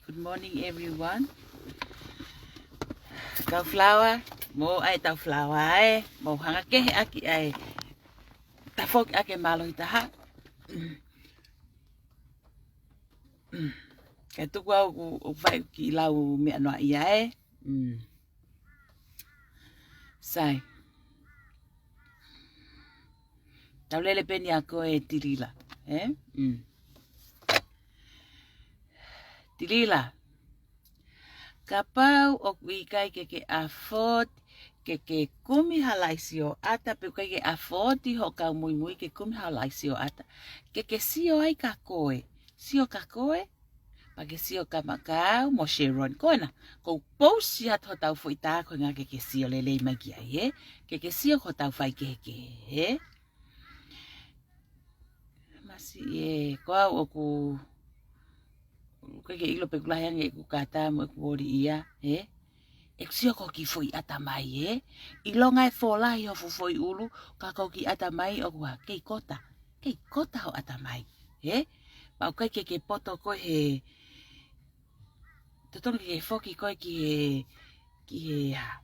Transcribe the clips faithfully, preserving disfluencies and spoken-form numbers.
Good morning, everyone. Kau flower, mo ai tau flower e, mo hanga kehe aki ai. Tafoki ake mālohi taha. Ka tuku au ku, u fai ki lau meʻa noa ia e. Mm. Sai. Tau lele pē eni ʻa koe Tilila, ē? Mm. Tilila. Kapau ʻoku ʻikai ke ke afford, ke ke kumi ha laʻi sioʻata, pe ʻikai ke afford ho kau muimui ke kumi ha laʻi sioʻata. Ke ke sio ai ka koe. Sio ka koe, pea ke sio ka makau mo Sharon. Ko ena, ko u pousi atu hotau foʻi tā ko e ʻuhinga ke ke sio lelei mai ki ai, ē? Ke ke sio ko hotau faikehekehe, ē? Masi e, ko au ʻoku, ʻoku ke ʻilo pē ʻoku lahi ange ʻeku kata mo ʻeku voli ia, ē? ʻEku sio ko ki foʻi ʻatamai, ē? ʻIlonga e fōlahi ho fuʻu foʻi ʻulu, ka ko ki ʻatamai ʻoku ʻa, kei kota, kei kota ho ʻatamai, ē? Pea ʻoku ʻikai ke ke poto koe he, totonu ke ke foki koe ki he, ki he, ha,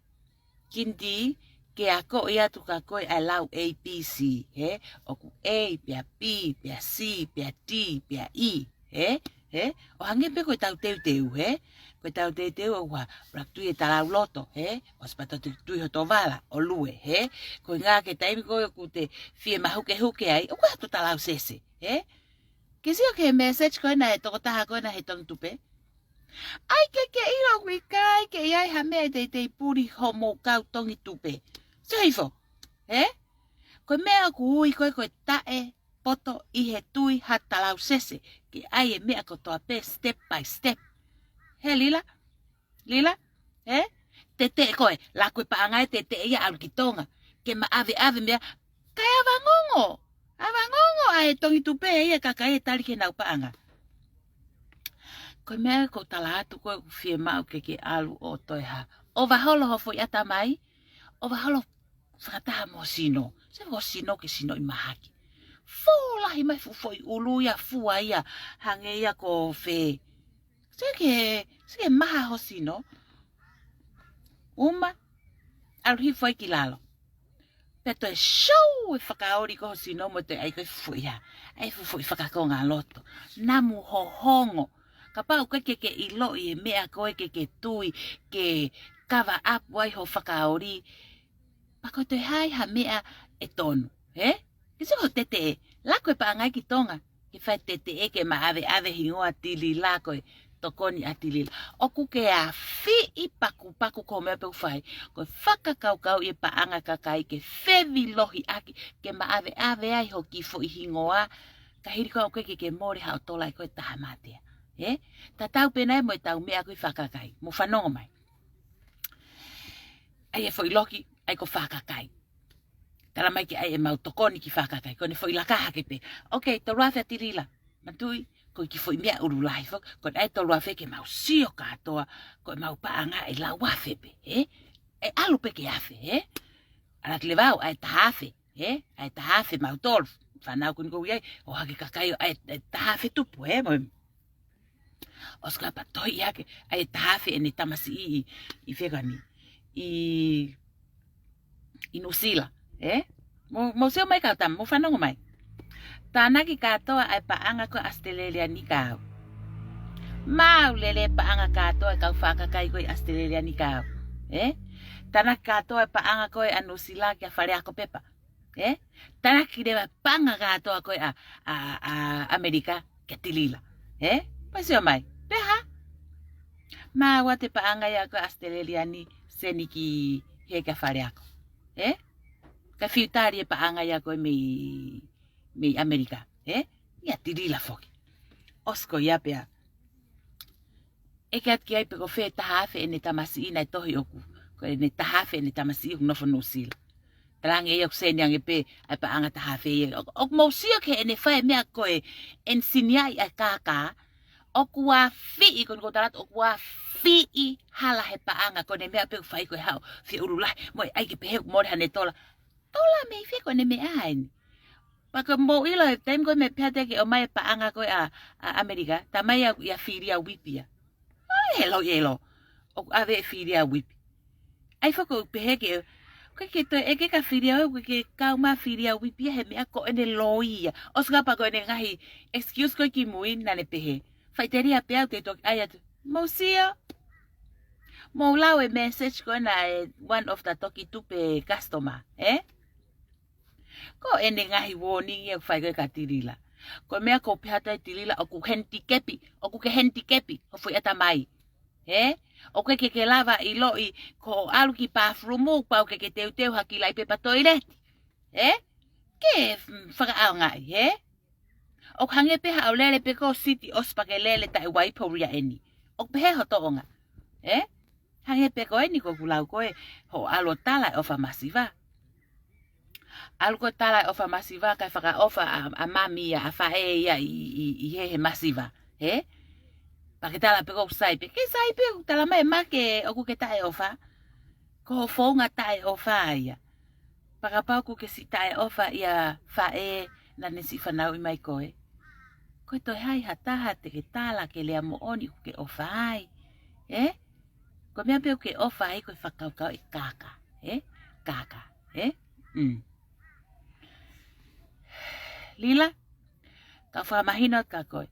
Kindi, ke akoʻi atu ka koe ʻa e lau A B C, ē? ʻOku A, pea B, pea C, pea D, pea E, ē? ʻO hangē pē ko ʻetau teuteu, ē? Ko ʻetau teuteu ʻoku ʻa, ʻuluaki tui e talauloto, ē? ʻOsi pea tau tui hoto vala, ʻo lue, ē? Ko e ʻuhinga ki he taimi ko ē ʻoku te fie mahukehuke ai, ʻoku ʻa hoto talau sese, ē? Ke sio ki he message ko ena ʻa e tokotaha ko ena he Tongi Tupe. ʻAi ke ke ʻilo ʻoku ʻikai ke ʻi ai ha meʻa ʻe teitei puli homou kau Tongi Tupe. Sio hifo, ē? Ko e meʻa ʻoku ui ko ē ko e taʻepoto ʻi he tui ha talau sese. Ke ʻai e meʻa kotoa pē step by step. He Lila? Lila? Ē? Teteʻe koe, laku e paʻanga ē teteʻe ia ʻalu ki Tonga. Ke ma ʻaveʻave meʻa, kae ʻavangongo. ʻAvangongo ʻa e Tongi Tupe ia kakai ʻe tali ke nau paʻanga. Ko e meʻa ko u tala atu ko ē ʻoku fiemaʻu ke ke ʻalu ʻo toe ha. ʻOvaholo ho foʻi ʻatamai, ʻovaholo fakataha mo sino. Se ko sino ke sino ʻi mahaki. Fōlahi mai fuʻu foʻi ʻulu ia fua ia, hangē ia ko fē. Se ke, se ke maha ho sino. Uma, ʻalu hifo ai ki lalo. Pea toe show e fakaoli ko ho sino mo toe ʻai ko e fuʻu foʻi ha. ʻAi fuʻu foʻi fakakonga loto. Namu hohongo. Kapau ʻoku ʻikai ke ke ʻiloʻi e meʻa ko ē ke ke tui, ke kava ʻapu ai ho fakaoli. Pea ko e toe hā ha meʻa ʻe tonu, ē? Ke sio ho teteʻe, laku e paʻanga ki Tonga. Ke fai teteʻe ke ma ʻaveʻave hingoa Tilila ko e tokoni ʻa Tilila. ʻOku ke ʻafiʻi pakupaku ko e meʻa pē ʻoku fai. Ko e fakakaukau ʻi he paʻanga kakai ke fevilohi ʻaki, ke ma ʻaveʻave ai ho kiʻi foʻi hingoa. Ka hili ko ē ʻoku ʻikai ke ke mole haʻo tola ʻi ko e taha mātea. Ē? Tatau pē nai mo ʻetau meʻa ko ē fakakai. Mo fanongo mai. ʻAi e foʻi loki, ʻai ko fakakai. Tala mai ke ʻai ʻemau tokoni ki fakakai. Ko ʻene foʻi laka hake pē. Ok, tolu afe ʻa Tilila. Manatuʻi, ko e kiʻi foʻi meʻa ʻulu lahi foki. Ko ʻene ʻai tolu afe ke mau sio kātoa. Ko ʻemau paʻanga ʻe lau afe pē, ē? ʻE ʻalu pē ki he afe, ē? ʻAlu atu leva au, ʻai taha afe, ē? ʻAi taha afe mautolu. Fānau ko eni ʻoku ʻi ai, ʻohake kakai ʻo ʻai, ʻai taha afe tupu, ē? Mo ʻOsi ko ia pea tohi hake, ʻai e taha afe ʻene tamasiʻi ʻi, ʻi fē ko eni. ʻI, ʻi Nuʻusila, ē? Mo, mo sio mai kau tama, mo fanongo mai. Tānaki kātoa ʻa e paʻanga ko ē ʻAositelēlia ni kau. Maʻu lelei paʻanga kātoa ʻa e kau fakakai ko ē ʻAositelēlia ni kau. Ē? Tānaki kātoa ʻa e paʻanga ko ē ʻa Nuʻusila kia Faleako Pepa. Ē? Tānaki leva paʻanga kātoa ko ē ʻa, ʻa, ʻa ʻAmelika kia Tilila. Ē? Pea sio mai. Pea hā? Maʻu ʻa e paʻanga ia ko ē ʻAositelēlia ni seni ki he kia Faleako. Ē? Kae fiu tali e paʻanga ia ko ē mei, mei ʻAmelika. Ē? ʻIa Tilila foki. ʻOsi ko ia pea. ʻEke atu ki ai pe ko fē taha afe ʻene tamasiʻi naʻe tohi ʻoku. Ko ʻene taha afe ʻene tamasiʻi ʻoku nofo Nuʻusila. Talaange ia ʻoku seni ange pē ʻa e paʻanga taha afe ia. ʻOku, ʻoku mou sio ki heʻene fai e meʻa ko e ʻenisinia ʻa e kākā. ʻOku ʻafiʻi, ko eni ko u tala atu, ʻoku ʻafiʻi hala he paʻanga ko ʻene meʻa pē ʻoku fai ko e haʻu. Fie ʻulu lahi, mo e ʻai ke pehē ʻoku mole haʻane tola. Tola mei fē ko ʻene meʻa eni. Pea ko e mou ʻilo e taimi ko ē meʻa pehē atu ke ʻomai e paʻanga ko ē ʻa, ʻa ʻAmelika, tā mai au ia fili au ʻi Vipia. Pehē loi ē lō. ʻOku ʻave e fili ʻa uipi. ʻAi foki ʻoku pehē ke, ʻoku ʻikai ke toe ʻeke ka fili ʻa uipi, ʻoku ʻikai ke kau mai fili ʻa uipi ia he meʻa ko ʻene loi ia. ʻOsi kapau ko ʻene ngaahi excuse ko ē ki mui naʻa ne pehē. Faʻiteliha pē au te toki ʻai atu. Mou sio. Mou lau e message ko ena ʻa e one of the Toki Tupe customer, ē? Ko ʻene ngaahi warning ia ʻoku fai ko ē kia Tilila. Ko e meʻa ʻoku ou pehē atu ai Tilila ʻoku handicap, ʻoku ke handicap, ho foʻi ʻatamai. Ē? ʻOku ʻikai ke ke lava ʻiloʻi ko hoʻo ʻalu ki bathroom ʻoku pau ke ke teuteu ha kiʻi laʻi pepa toileti. Ē? Ke, mm, fakaʻaongaʻi, ē? ʻOku hangē pē haʻo lele pē ko e siti ʻosi pea ke lele taʻe waipo ria eni. ʻOku pehē ho toʻonga. Ē? Hangē pē ko eni ko ʻeku lau ko ē hoʻo ʻalu ʻo tala e ʻofa masiva. ʻAlu ko ē tala e ʻofa masiva kae fakaʻofa ʻa, ʻa mami ia ʻa faʻē ia ʻi, ʻi, ʻi he, he masiva. Ē? Pea ke tala pē ko ʻeku sai pē. Ke sai pē ʻoku tala mai ʻe Make ʻoku ke taʻeʻofa. Ko hoʻo founga taʻeʻofa ia. Pea kapau ʻoku ke siʻi taʻeʻofa ʻia faʻē naʻa ne siʻi fanauʻi mai koe. Ko e toe hai ha taha te ke tala ke lea moʻoni ʻoku ke ʻofa ai. Ē? Ko e meʻa pē ʻoku ke ʻofa ai ko e fakakaukau ʻe kākā. Ē? Kākā. Ē? Mm. Lila, ka fakamahino kia koe.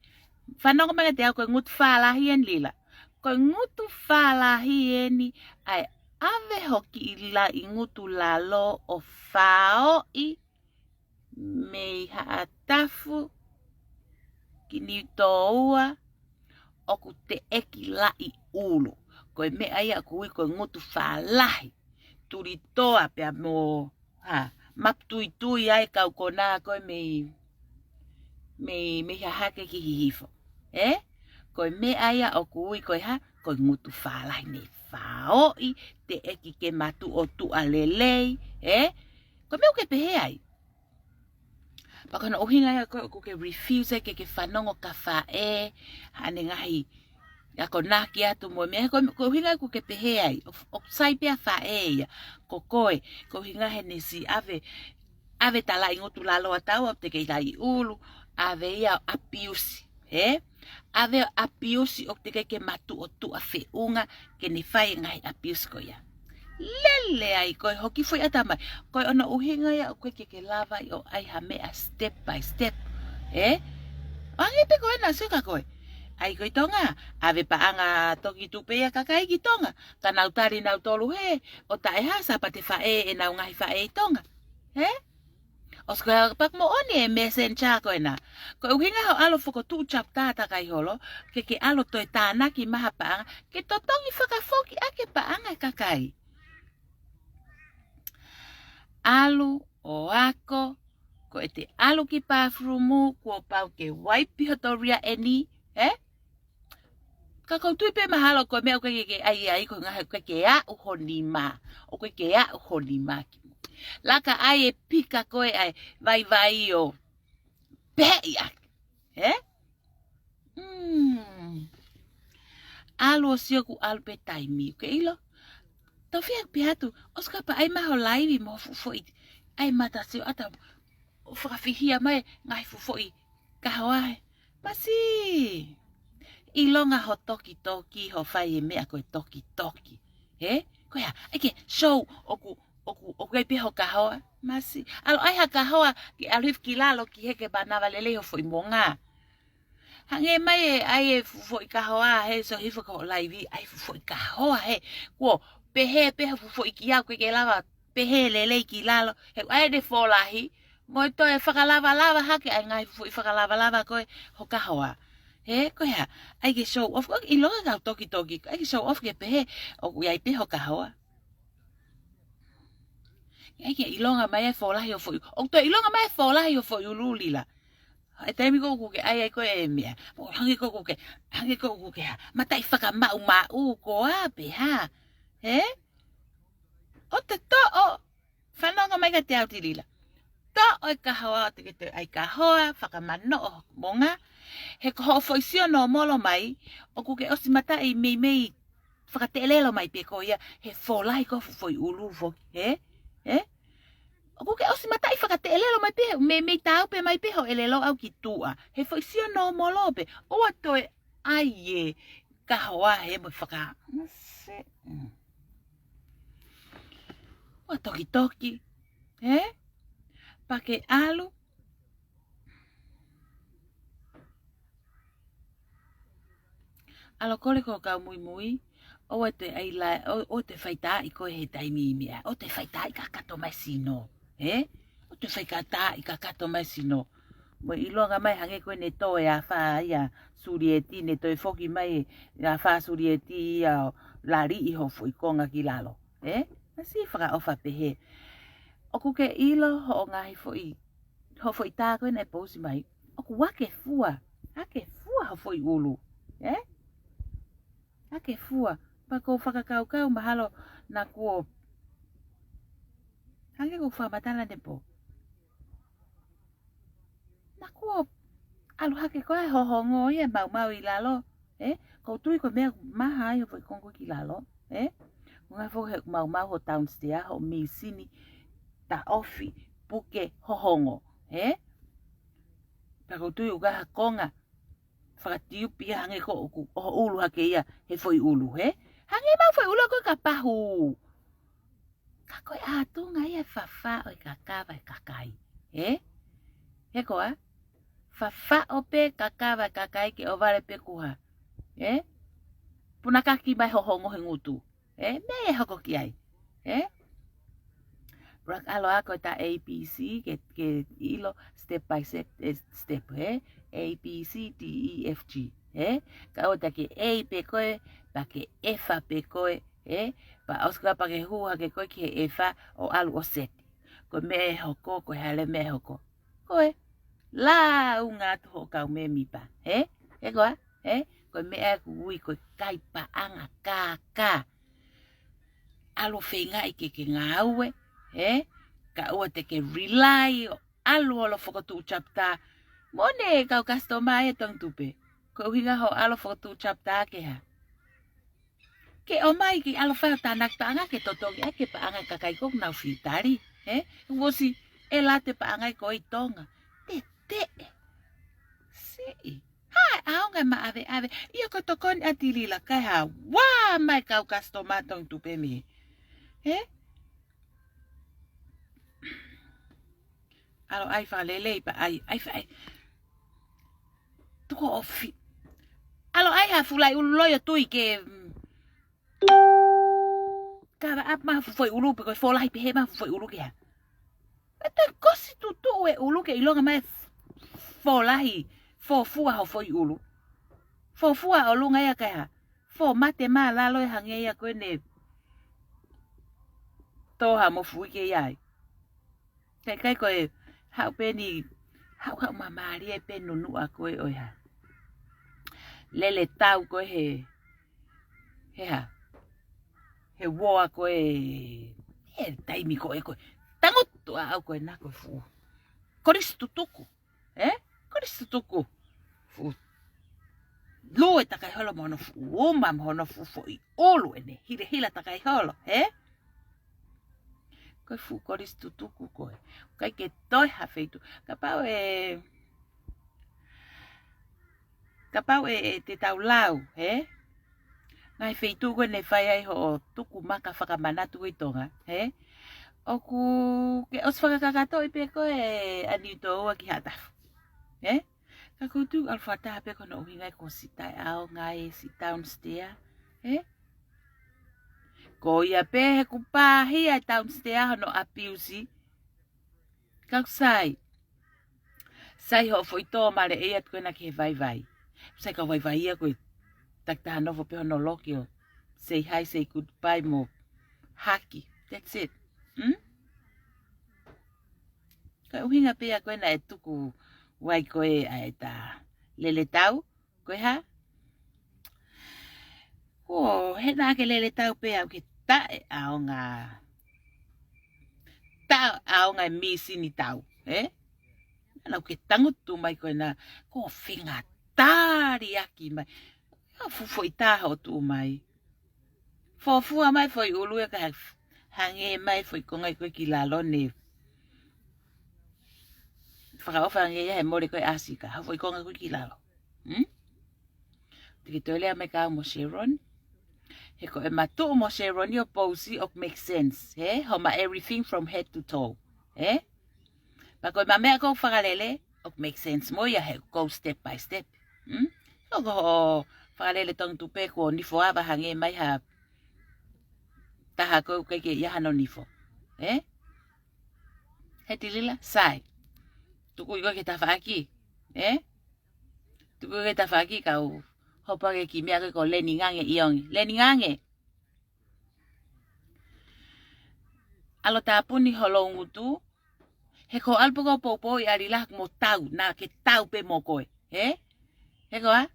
Fanongo mai kiate au ko e ngutu fālahi eni Lila. Ko e ngutu fālahi eni ʻa e ʻave ho kiʻi laʻi ngutu lalo ʻo faoʻi mei Haʻatafu ki Niutōua ʻoku teʻeki laʻi ʻulu. Ko e meʻa ia ʻoku ui ko e ngutu fālahi. Tulitoa pea mo ha, maputuitui ai kau konā ko ē mei, mei, mei Hahake ki Hihifo. Ē? Ko e meʻa ia ʻoku ui ko e hā, ko e ngutu fālahi ne faoʻi, teʻeki ke matuʻotuʻa lelei, ē? Ko e meʻa ʻoku ke pehē ai. Pea ko hono ʻuhinga ia ko ē ʻoku ke refuse ai ke ke fanongo kia faʻē, haʻane ngaahi akonaki atu mo e meʻa, ko, ko e ʻuhinga ʻoku ke pehē ai, ʻo, ʻoku sai pē ʻa faʻē ia, ko koe, ko e ʻuhinga heʻene siʻi ʻave, ʻave ʻa e laʻi ngutu lalo ʻataua ʻoku teʻeki laʻi ʻulu, ʻave ia ʻo abuse, ē? ʻAve ʻo abuse ʻoku teʻeki ke matuʻotuʻa feʻunga ke ne fai e ngaahi abuse ko ia. Lele ai ko e hoki foʻi ʻatamai. Ko e ʻono ʻuhinga ia ʻoku ʻikai ke ke lava ʻo ʻai ha meʻa step by step. Ē? ʻO hangē pē ko ena sio kia koe. ʻAi ko ē ʻi Tonga, ʻave paʻanga Toki Tupe ia kakai ki Tonga. Ka nau tali nautolu hē, ʻo taʻehasa pea te faʻē ʻenau ngaahi faʻē ʻi Tonga. Ē? ʻOsi ko ia pea ʻoku moʻoni e messenger ko ena. Ko e ʻuhinga hoʻo ʻalu ʻo fokotuʻu chapter takai holo, ke ke ʻalu ʻo toe tānaki mai ha paʻanga, ke totongi fakafoki ʻaki e paʻanga ʻa e kakai. ʻAlu ʻo ako, ko ʻete ʻalu ki bathroom, kuo pau ke waipi hoto ria eni, ē? Ka ʻoku ou tui pē mahalo ko e meʻa ʻoku ʻikai ke ʻai ai ko e ngaahi ʻoku ʻikai ke aʻu ho nima. ʻOku ʻikai ke aʻu ho nima ki mui. Laka ai e pika ko ē ʻa e vaivai ʻo peheʻi ʻaki. Ē? Mm. ʻAlu ʻo sio ʻoku ʻalu pē taimi. ʻOku ke ʻilo? Tau fie pē atu. ʻOsi kapau ʻai mai ho laivi mo fuʻu foʻi. ʻAi mata sio ʻata. ʻO fakafihia mai ngaahi fuʻu foʻi kahoa ē. Masi. ʻIlonga ho tokitoki, ho fai e meʻa ko e tokitoki. Ē? Ko e hā, ʻai ke show ʻoku, ʻoku, ʻoku ʻi ai pē ho kahoa. Masi. ʻAlu ʻai ha kahoa ke ʻalu hifo ki lalo ki hē ke manava lelei ho foʻi monga. Hangē mai e ʻai e fuʻu foʻi kahoa he sio hifo ki ho laivi, ʻai fuʻu foʻi kahoa hē. Kuo pehē pē ho fuʻu foʻi kiʻi ʻalu ke ke lava pehē lelei ki lalo. He ʻai ʻene fōlahi, mo e toe fakalavalava hake ʻa e ngaahi fuʻu foʻi fakalavalava ko ē ho kahoa. Ē, ko e hā, ʻai ke show off, ʻoku ʻilonga kau tokitoki, ʻai ke show off ke pehē, ʻoku ʻi ai pē ho kahoa. ʻAi ke ʻilonga mai e fōlahi ho foʻi, ʻoku toe ʻilonga mai e fōlahi ho foʻi ʻulu Lila. ʻI he taimi ko ē ʻoku ke ʻai ai ko ē e meʻa, mo hangē ko ē ʻoku ke, hangē ko ē ʻoku ke hā, mataʻi fakamaʻumaʻu koā pe hā, ē? ʻO te toʻo, fanongo mai kiate au Tilila. Toʻo e kahoa ʻoua te ke toe ʻai kahoa, fakamanoʻo hoku monga. He ko hoʻo foʻi sio nōmolo mai, ʻoku ke ʻosi mataʻi meimei fakateʻelelo mai pē koe ia, he fōlahi ko e fuʻu foʻi ʻulu foki, ē? Ē? ʻOku ke ʻosi mataʻi fakateʻelelo mai pē, meimei tāupe mai pē hoʻo ʻelelo ʻau ki tuʻa. He foʻi sio nōmolo pē, ʻoua toe ʻai e kaho ā he mo e faka-, se, mm. Ua tokitoki, ē? Pea ke ʻalu. ʻAlu ʻo kole ki hoʻo kau muimui, ʻoua te ʻai la-, ʻo, ʻoua te faitaaʻi koe he taimi meʻa, ʻoua te faitaaʻi kakato mai sino, ē? ʻOua te faitaaʻi kakato mai sino. Mo e ʻilonga mai hangē ko ē ne tō e afā ia Sulieti, ne toe foki mai e afā Sulieti ia ʻo lali ʻi hoʻo foʻi konga ki lalo, ē? Masi fakaʻofa pehē. ʻOku ke ʻilo hoʻo ngaahi foʻi, hoʻo foʻi tā ko ē naʻe pousi mai. ʻOku ake fua, ake fua hoʻo foʻi ʻulu, ē? Ake fua. Pea ʻoku ou fakakaukau mahalo naʻa kuo, hangē ko e fakamatala ʻanepō. Naʻa kuo ʻalu hake koe hohongo ia maumau ʻi lalo, ē? ʻOku ou tui ko e meʻa maha ai hoʻo foʻi konga ki lalo, ē? Ko e ngaahi foʻi he maumau hoʻo downstairs, hoʻo mīsini taʻofi, puke, hohongo, ē? Pea ʻoku ou tui ʻoku ʻi ai ha konga fakatiupi ia hangē ko ʻoku ʻoho ʻulu hake ia he foʻi ʻulu, ē? Hangē maʻu foʻi ʻulu ko ē ka pahu. Ka ko e ʻātunga ia e fafaʻo e kakava e kakai, ē? He ko ā? Fafaʻo pē kakava e kakai ke ʻohovale pē kuo hā, ē? Punakaki mai hohongo he ngutu, ē? Meʻa ia ʻe hoko ki ai, ē? Rock ʻalu ā ko e tā A B C ke, ke ʻilo step by step, ē, step, ē? A, B, C, D, E, F, G, ē? Ka ʻoua te ke A pē koe, pea ke F pē koe, ē? Pea ʻosi ko ia pea ke hū hake koe ki he F ʻo ʻalu ʻo seti. Ko e meʻa ʻe hoko, ko e hā leva e meʻa ʻe hoko? Ko e lāunga atu hoʻo kau mēmipa, ē? Ē ko ā, ē? Ko e meʻa ʻoku ui ko e kai paʻanga kākā. ʻAlu ʻo feingaʻi ke ke ngāue, ē? Ka ʻoua te ke rely ʻo ʻalu holo ʻo fokotuʻu chapter. Moʻoni e kau customer ē Tongitupe. Ko e ʻuhinga hoʻo ʻalu ʻo fokotuʻu chapter ke hā? Ke ʻomai ke ʻalu ʻo fai hoʻo tānaki paʻanga ke totongi ʻaki e paʻanga e kakai ko ē ʻoku nau fitali, ē? Kuo ʻosi ʻe late paʻanga ia ko ē ʻi Tonga. Teteʻe. Siʻi. Hā e ʻaonga e maʻaveʻave. ʻIo ko e tokoni ʻa Tilila kae hā? Ua mai kau customer Tongitupe mei hē? ʻAlu ʻai fakalelei pea ʻai, ʻai fa-, ʻai. Tuku ʻofi. ʻAlu ʻai ha fuʻu laʻi ʻulu loi ʻo tui ke, mm, cover up mai ha fuʻu foʻi ʻulu pe ko e fōlahi pehē mai ha fuʻu foʻi ʻulu ke hā? ʻE toe kosi tutuʻu e ʻulu ke ʻilonga mai e f-, fōlahi, fōfua hoʻo foʻi ʻulu. Fōfua ʻolunga ia kae hā? Fōmate mai lalo ē hangē ia ko ʻene tō ha mofuike ia ai. Kae ʻikai ko e haʻu pē ni, haʻu haʻu māmālie pē nunuʻa ko ē ʻo e hā? Lele tau ko ē he, he hā? He uoa ko ē, he taimi ko ē ko e tangutu ʻaʻau ko ē naʻa ko e fuʻu kolisi tutuku. Ē? Kolisi tutuku. Fuʻu lue takai holo mo hono fuʻu uma, mo hono fuʻu foʻi ʻulu ʻene hilahila takai holo, ē? Ko e fuʻu kolisi tutuku ko ē. ʻIkai ke toe ha feituʻu. Kapau ʻe, kapau ʻe, ʻe te tau lau, ē? Ngaahi feituʻu ko ē ne fai ai hoʻo tuku maka fakamanatu ko ē ʻi Tonga, ē? ʻOku ke ʻosi fakakakatoʻi pē ko ē ʻa Niutōua ki Haʻatafu, ē? Ka ʻoku ou tui ʻalu fakataha pē ko hono ʻuhinga ia ko e siʻi taʻeʻaonga e siʻi downstairs, ē? Ko ia pē he kuo pāhia e downstairs hono abuse. Ka ʻoku sai. Sai hoʻo foʻi tō male ʻe ʻai atu ko ena ki he vaivai. Sai ka vaivai ia ko e takitaha nofo pē hono loki ʻo say hi, say goodbye mo haki. That's it. Hmm? Ko e ʻuhinga pē ia ko ena ʻe tuku ai ko ē ʻa e tā lele tau, ko e hā? Ko e hā naʻa ke lele tau pē ʻaʻau ke taʻeʻaonga. Taʻeʻaonga e mīsini tau, ē? Naʻa ke tangutu mai ko ena, ko e feinga tali ʻaki mai. ʻA fuʻu foʻi tā hoʻo tuʻu mai. Fōfua mai foʻi ʻulu ia kae hangē mai foʻi konga ko ē ki lalo ne fakaʻofa ange ia he mole ko ē ʻasi ka hā foʻi konga ko ē ki lalo. Hmm? Ke toe lea mai kau mo Sharon. He ko ʻema tuʻu mo Sharon ʻo pousi ʻoku make sense, ē? Homa everything from head to toe, ē? Pea ko ʻema meʻa ʻoku fakalele, ʻoku make sense mo ia he go step by step. Hmm? ʻOku ou fakalele tongi tupe kuo nifo ava hangē mai ha taha ko ē ʻikai ke ʻi ai hano nifo. Ē? He Tilila, sai. Tuku ʻi koe ki he tafaʻaki. Ē? Tuku ʻi koe ki he tafaʻaki kau hopo ange ki he meʻa ko ē ko Leni Ngange ʻi ʻongi. Leni Ngange. ʻAlu ʻo tāpuni ho loungutu. He ko e ʻalu pē ko ē ʻo poupou ʻi ʻAlila mo tau, naʻa ke tau pē mo koe. Ē? He ko e hā?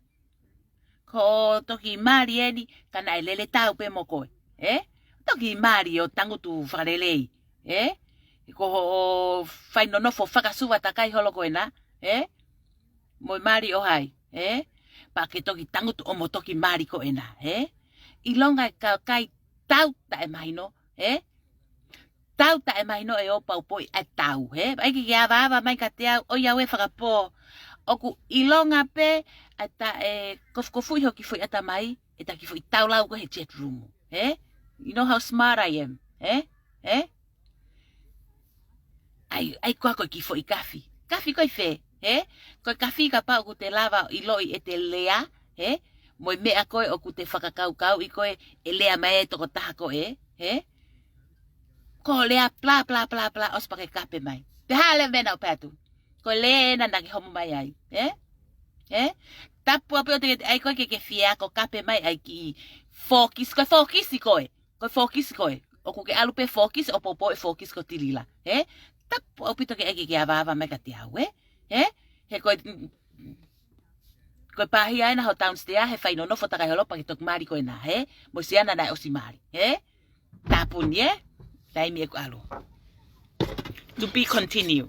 Ko e toki mali eni, ka naʻe lele tau pē mo koe. Ē? Toki mali ʻo tangutu fakalelei. Ē? Ko hoʻo fai nonofo fakasuva takai holo ko ena. Ē? Mo e mali ʻo hai. Ē? Pea ke toki tangutu ʻo mo toki mali ko ena. Ē? ʻIlonga e kakai tau taʻemahino. Ē? Tau taʻemahino ʻe ō ʻo poupou ʻa e tau, ē? ʻAi ke ke avaava mai kiate au, ʻoiauē fakapō. ʻOku ʻilonga pē ʻa e taʻe kofukofuʻi ho kiʻi foʻi ʻatamai ʻe ta kiʻi foʻi tau lau ko ē he chat room, ē? You know how smart I am, ē? Ē? ʻAi, ʻai koā ko e kiʻi foʻi kafi. Kafi ko ē fē, ē? Ko e kafi kapau ʻoku te lava ʻiloʻi ʻete lea, ē? Mo e meʻa ko ē ʻoku te fakakaukauʻi ko ē ʻe lea mai e tokotaha ko ē, ē? Ko e lea pla, pla, pla, pla, ʻosi pea ke kape mai. Pea hā leva e meʻa naʻa ku pehē atu. Ko e lea ena naʻa ke homo mai ai, ē? Ē? Tapu ʻaupito ʻoku te ʻai koe ke ke fie ako kape mai ʻa e kiʻi fokisi, ko e fokisi ko ē. Ko e fokisi ko ē. ʻOku ke ʻalu pē fokisi, ʻo poupou e fokisi ko Tilila. Ē? Tapu ʻaupito ke ʻai ke ke avaava mai kiate au, ē? Ē? He ko e, ko e pāhia ena ho downstairs, he fai nonofo takai holo pea ke toki mali ko ena, ē? Mo siana naʻe ʻosi mali, ē? Tāpuni, ē? Taimi ʻeku ʻalu. To be continue.